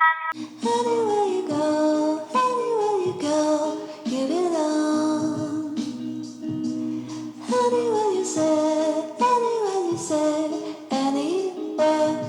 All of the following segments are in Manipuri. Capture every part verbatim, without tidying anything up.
Anywhere you go, anywhere you go, you belong. Anywhere you say, anywhere you say, anywhere.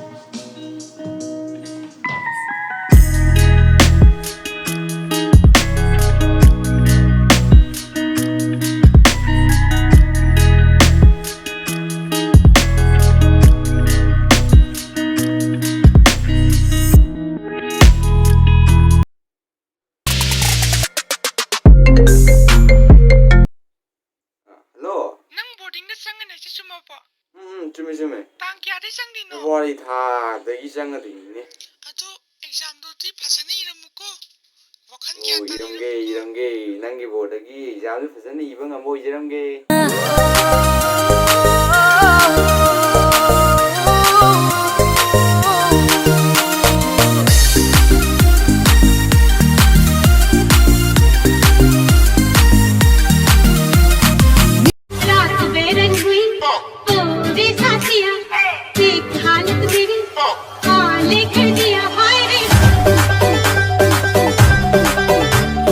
Hello. ꯅꯪ ꯕꯣꯔꯗꯤꯡꯗ ꯆꯪꯒꯅꯤ ꯍꯥꯏꯁꯦ ꯆꯨꯝꯃꯕꯣ? ꯎꯝ, ꯆꯨꯝꯃꯦ, ꯆꯨꯝꯃꯦ꯫ ꯇꯥꯡ ꯀꯌꯥꯗꯩ ꯆꯪꯗꯣꯏꯅꯣ? ꯐꯦꯕ꯭ꯔꯨꯋꯥꯔꯤ ꯊꯥꯗꯒꯤ ꯆꯪꯒꯗꯣꯏꯅꯤꯅꯦ꯫ ꯑꯗꯣ ꯑꯦꯛꯖꯥꯝꯗꯨꯗꯤ ꯐꯖꯅ ꯏꯔꯝꯃꯨꯀꯣ꯫ ꯋꯥꯈꯜ ꯒ꯭ꯌꯥꯟ ꯑꯣ, ꯇꯥꯅ ꯏꯔꯝꯒꯦ, ꯏꯔꯝꯃꯨꯀꯣ꯫ ꯏꯔꯝꯒꯦ꯫ ꯅꯪꯒꯤ ꯕꯣꯔꯗꯒꯤ ꯑꯦꯛꯖꯥꯝꯁꯨ ꯐꯖꯅ ꯏꯕ ꯉꯝꯕ ꯑꯣꯏꯖꯔꯝꯒꯦ꯫ रात बेरंग हुई, ओ रे साथिया, देख हालत मेरी, हाले कर दिया, हाय रे,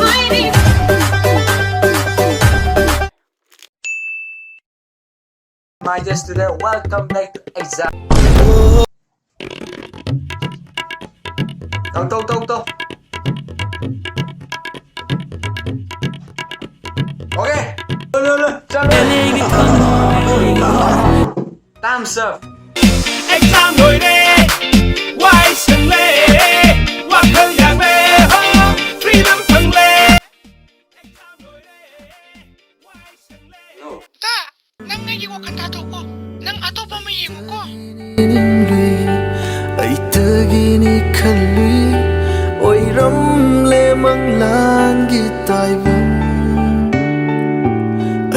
हाय रे। My dear student, welcome back to exam. ꯇꯧ, ꯇꯧ, ꯇꯧ, ꯇꯧ꯫ Okay. ꯂꯣ, ꯂꯣ, ꯂꯣ, ꯆꯠꯂꯣ꯫ Time's up. ꯑꯦꯛꯖꯥꯝ ꯂꯣꯏꯔꯦ, ꯋꯥꯏ ꯁꯪꯂꯦ, ꯋꯥꯈꯜ ꯌꯥꯡꯂꯦ, ꯍꯣ, freedom ꯐꯪꯂꯦ꯫ ꯑꯦꯛꯖꯥꯝ ꯂꯣꯏꯔꯦ, ꯋꯥꯏ ꯁꯪꯂꯦ꯫ No. ꯇꯥ, ꯅꯪ ꯑꯩꯒꯤ ꯋꯥꯈꯜ ꯊꯥꯗꯣꯛꯀꯣ꯫ ꯅꯪ ꯑꯇꯣꯞꯄ ꯑꯃ ꯌꯦꯡꯉꯨꯀꯣ꯫ ꯑꯩꯇꯒꯤꯅꯤ ꯈꯜꯂꯨꯏ, ꯑꯣꯏꯔꯝꯂꯦ ꯃꯪꯂꯥꯟꯒꯤ ꯇꯥꯏꯕꯪ꯫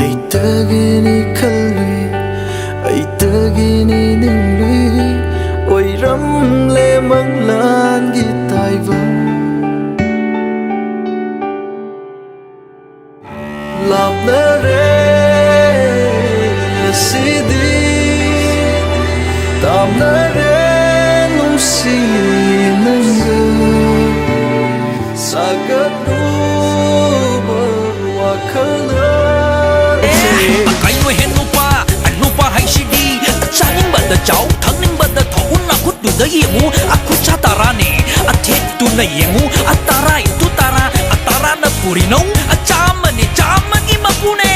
ꯑꯩꯇꯒꯤꯅꯤ ꯈꯜꯂꯨꯏ, ꯑꯩꯇꯒꯤꯅꯤ ꯅꯤꯡꯂꯨꯏ, ꯑꯣꯏꯔꯝꯂꯦ ꯃꯪꯂꯥꯟꯒꯤ ꯇꯥꯏꯕꯪ꯫ ꯂꯥꯞꯅꯔꯦ ꯉꯁꯤꯗꯤ, ꯇꯥꯞꯅꯔꯦ ꯅꯨꯡꯁꯤ ꯅꯪꯒ꯫ ꯅ ꯌꯦꯡꯉꯨ, ꯑ ꯇꯔꯥ into ꯇꯔꯥ, ꯑ ꯇꯔꯥꯅ ꯄꯨꯔꯤꯅꯧ, ꯑ ꯆꯥꯝꯃꯅꯤ, ꯆꯥꯝꯃꯒꯤ ꯃꯄꯨꯅꯦ꯫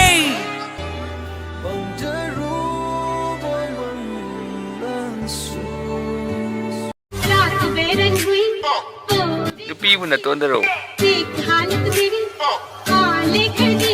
रात बेरंग हुई तो ꯅꯨꯄꯤꯕꯨ ꯅꯇꯣꯟꯗꯔꯣ? देख हालत मेरी, काले कर दी।